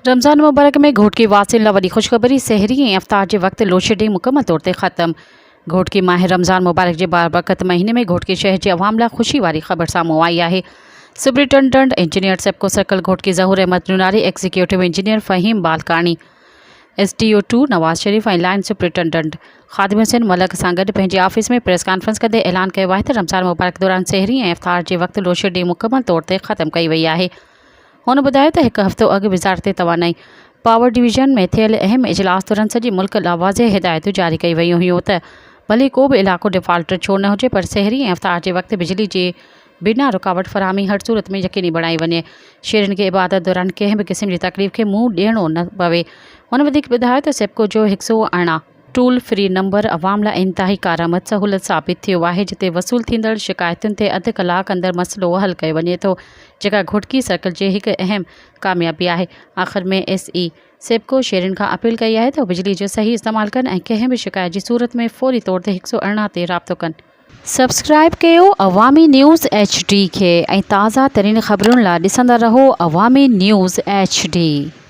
رمضان مبارڪ ۾ گهوٽڪي واسين لاء وڏي خوشخبري، سحري ۽ افطار جي وقت لوڊشيڊنگ مڪمل طور تي ختم. گهوٽڪي ماهه رمضان مبارڪ جي بابرڪت مهيني ۾ گهوٽڪي شهر جي عوام لاء خوشي واري خبر سامهون آئي آهي. Superintendent engineer SEPCO circle Ghotki Zahoor Ahmed Nonari, executive engineer Faheem Balkani, S D O two Nawaz Sharif ۽ line superintendent Khadim Hussain Malik سان گڏ پنهنجي آفيس ۾ پريس ڪانفرنس ڪندي اعلان ڪيو آهي ته رمضان مبارڪ دوران سحري ۽ افطار جي وقت لوڊشيڊنگ مڪمل طور تي ختم ڪئي وئي آهي. هن ٻڌايو ته هڪ هفتو اڳ وزارت توانائي پاور ڊويزن ۾ ٿيل اهم اجلاس دوران سڄي ملڪ لاء واضح هدايتون جاري ڪيون ويون هيون ته ڀلي ڪو به علائقو ڊيفالٽر ڇو نه هجي پر سحري ۽ افطار جي وقت بجلي جي بنا رڪاوٽ فراهمي هر صورت ۾ يقيني بڻائي وڃي شهرين کي عبادت دوران ڪنهن به قسم جي تڪليف کي منهن ڏيڻو نه پوي هن وڌيڪ ٻڌايو ته سيپڪو جو هڪ سئو 18 ٽول فري نمبر عوام لاء انتهائي ڪارآمد سهولت ثابت ٿيو آهي جتي وصول ٿيندڙ شڪايتن تي اڌ ڪلاڪ اندر مسئلو حل ڪيو وڃي ٿو جيڪا گهوٽڪي سرڪل جي هڪ اهم ڪاميابي آهي آخر ۾ ايس اي سيپڪو شهرين کان اپيل ڪئي آهي ته هو بجلي جو صحيح استعمال ڪن ۽ ڪنهن به شڪايت جي صورت ۾ فوري طور تي 118 تي رابطو ڪن. سبسڪرائيب ڪيو عوامي نيوز ايڇ ڊي کي ۽ تازه ترين خبرن لاء ڏسندا رهو عوامي نيوز ايڇ ڊي.